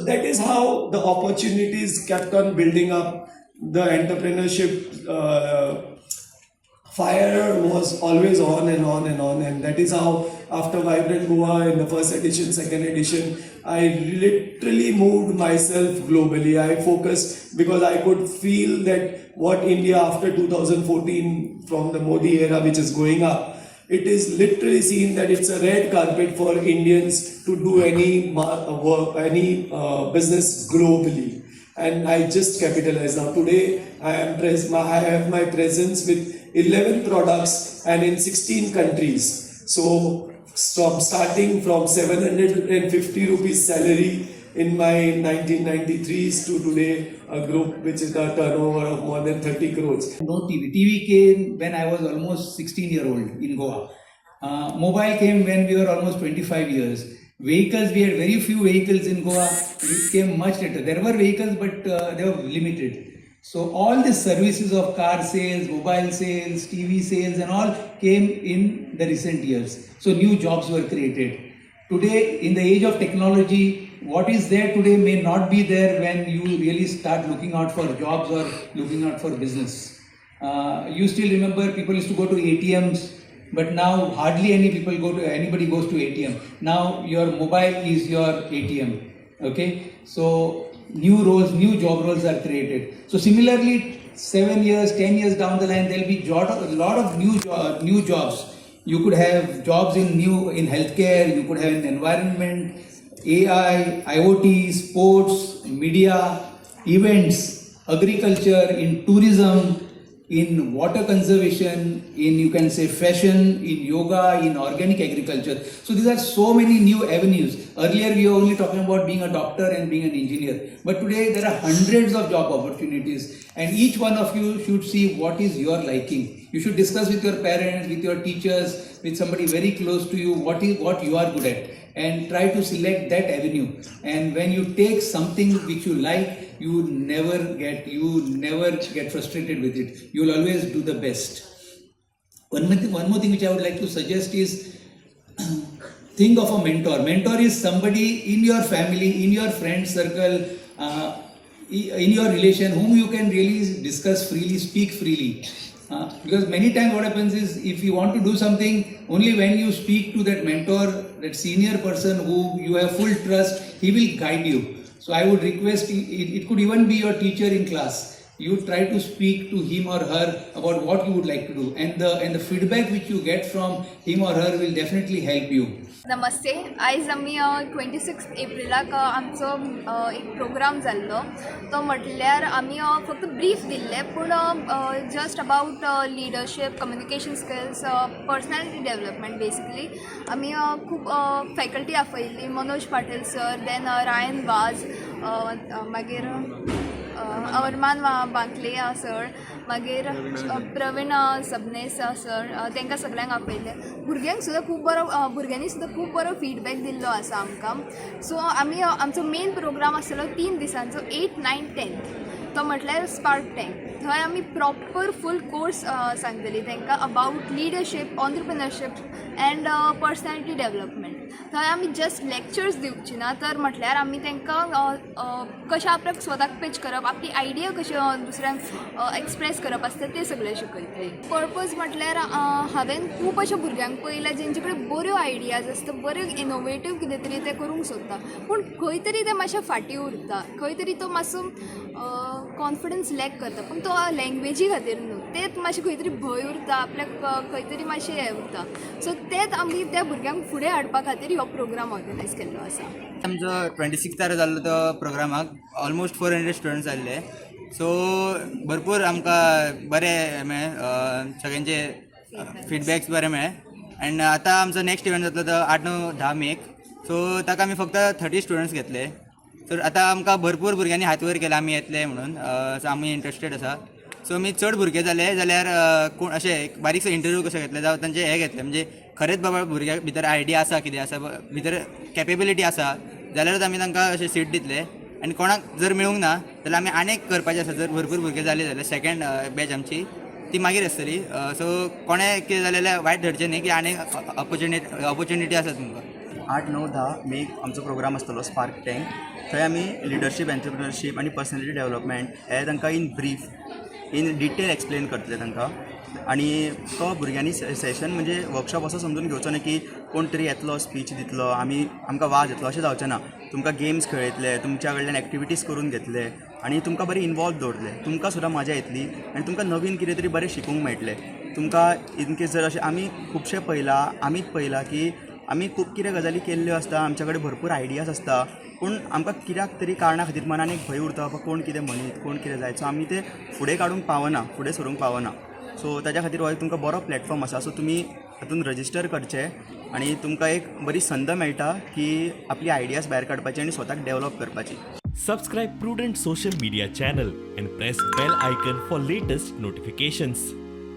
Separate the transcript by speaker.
Speaker 1: that is how the opportunities kept on building up. The entrepreneurship fire was always on and on and on, and that is how after Vibrant Goa in the first edition, second edition, I literally moved myself globally. I focused because I could feel that what India after 2014 from the Modi era, which is going up, it is literally seen that it's a red carpet for Indians to do any work, any business globally, and I just capitalize. Now today I have my presence with 11 products and in 16 countries. So from starting from 750 rupees salary in my 1993s to today a group which is a turnover of more than 30 crores.
Speaker 2: No TV. TV came when I was almost 16-year-old in Goa. Mobile came when we were almost 25 years. Vehicles, we had very few vehicles in Goa. It came much later. There were vehicles, but they were limited. So all the services of car sales, mobile sales, TV sales, and all came in the recent years. So new jobs were created. Today, in the age of technology, what is there today may not be there when you really start looking out for jobs or looking out for business. You still remember people used to go to ATMs, but now hardly any people go to anybody goes to ATM. Now your mobile is your ATM. Okay, so new roles, new job roles are created. So similarly, 7 years, 10 years down the line, there'll be a lot of new jobs. You could have jobs in healthcare. You could have in environment, AI, IoT, sports, media, events, agriculture, in tourism, in water conservation, in, you can say, fashion, in yoga, in organic agriculture. So these are so many new avenues. Earlier we were only talking about being a doctor and being an engineer. But today there are hundreds of job opportunities, and each one of you should see what is your liking. You should discuss with your parents, with your teachers, with somebody very close to you, what you are good at, and try to select that avenue. And when you take something which you like, you never get frustrated with it. You will always do the best. One more thing which I would like to suggest is, think of a mentor. Mentor is somebody in your family, in your friend circle, in your relation, whom you can really discuss freely, speak freely. Because many times what happens is, if you want to do something, only when you speak to that mentor, that senior person who you have full trust, he will guide you. So I would request, it could even be your teacher in class. You try to speak to him or her about what you would like to do, and the feedback which you get from him or her will definitely help you.
Speaker 3: नमस्ते. आयज आमी 26 एप्रिलाक आमचो एक programme जाल्लो. तो म्हटल्यार आमी फक्त ब्रीफ दिल्लें, पूण just about leadership, communication skills, personality development. Basically आमी खूब फॅकल्टी आपयल्ली, Manoj Patil sir, then Ryan Vaz, मागीर अरमान बांकले सर, मागीर प्रवीण सबनेस सर. तांकां सगल्यांक आपयल्ले. भुरग्यांक सुद्दां खूब बरो, भुरग्यांनी सुद्दां खूब बरो फिडबॅक दिल्लो आसा आमकां. सो आमी आमचो मेन प्रोग्राम आसतलो 3 दिसांचो, 8, 9, 10th. तो म्हटल्यार स्पार्क टँक. थंय आमी प्रॉपर फूल कोर्स सांगतली तांकां about leadership, entrepreneurship and personality development. थंय आमी जस्ट लेक्चर्स दिवची ना, तर म्हटल्यार आमी तांकां कशें आपल्याक स्वताक पीच करप, आपली आयडिया कशी दुसऱ्यांक एक्सप्रेस करप आसता, तें सगळें शिकयतली. पर्पज म्हटल्यार हांवें खूब अशा भुरग्यांक पळयल्या जेंचे कडेन बऱ्यो आयडियाज आसता, बऱ्यो इनोवेटीव कितें तरी ते करूंक सोदता, पूण खंय तरी ते मातशे फाटीं उरता, खंय तरी तो मातसो कॉन्फिडन्स लॅक करता. पूण तो लँग्वेजी खातीर न्हू, तेच मातशें खंय तरी भंय उरता आपल्याक, खंय तरी मातशें हें उरता. सो तेच आमी त्या भुरग्यांक फुडें हाडपा खातीर हो प्रोग्राम ऑर्गनायज केल्लो आसा.
Speaker 4: आमचो 26थार जाल्लो तो प्रोग्रामाक ऑलमोस्ट 400 स्टुडंट्स आयिल्ले. सो भरपूर आमकां बरें मेळ्ळें, सगळ्यांचे फिडबॅक्स बरे मेळ्ळे. अँड आतां आमचो नेक्स्ट इव्हेंट जातलो तो 8, 9, 10 मेक. सो ताका आमी फक्त 30 स्टुडंट्स घेतले. सो आतां आमकां भरपूर भुरग्यांनी हात वयर केला, आमी येतले म्हणून. सो आमी इंट्रस्टेड आसा. सो आमी चड भुरगे जाले जाल्यार कोण अशें एक बारीकसो इंटरव्यू कसो घेतले जावं तांचे हें घेतले, म्हणजे खरेंच बाबा भुरग्या भितर आयडिया आसा, कितें आसा, भितर कॅपेबिलिटी आसा जाल्यारूच आमी तांकां अशें सीट दितले. आनी कोणाक जर मेळूंक ना जाल्यार आमी आनीक करपाचें आसा. जर भरपूर भुरगे जाले जाल्यार सेकंड बॅच आमची ती मागीर आसतली. सो कोणें कितें जालें जाल्यार वायट धरचें न्ही की आनीक ऑपोर्चुनिटी आसा तुमकां.
Speaker 5: 8, 9, 10 मेक आमचो प्रोग्राम आसतलो स्पार्क टँक. थंय आमी लिडरशीप, एंटरप्रिनरशीप आनी पर्सनॅलिटी डेवलपमेंट हे तांकां in brief, in detail explain करतले तांकां. आनी तो भुरग्यांनी सेशन म्हणजे वर्कशॉप असो समजून घेवचो न्ही की कोण तरी येतलो, स्पीच दितलो, आमी आमकां वाज येतलो, अशें जावचें ना. तुमकां गेम्स खेळयतले, तुमच्या कडल्यान एक्टिविटीज करून घेतले आनी तुमकां बरें इनवॉल्व दवरतले. तुमकां सुद्दां मजा येतली आनी तुमकां नवीन कितें तरी बरें शिकूंक मेळटलें. तुमकां इन केस जर अशें आमी खुबशें पळयलां, आमीच पळयलां की आमी खूब कितें गजाली केल्ल्यो आसता, आमच्या कडेन भरपूर आयडियाज आसता, पूण आमकां कित्याक तरी कारणा खातीर मनान एक भंय उरता, बाबा कोण कितें म्हणीत, कोण कितें जायत. सो आमी ते फुडें काडूंक पावना, फुडें सरूंक पावना. सो ताच्या खातीर हो एक तुमकां बरो प्लॅटफॉर्म आसा. सो तुमी हातून रजिस्टर करचें आनी तुमकां एक बरी संद मेळटा की आपली आयडियाज भायर काडपाची आनी स्वताक डेवलप करपाची.
Speaker 6: Subscribe Prudent social media channel and press bell icon for latest notifications.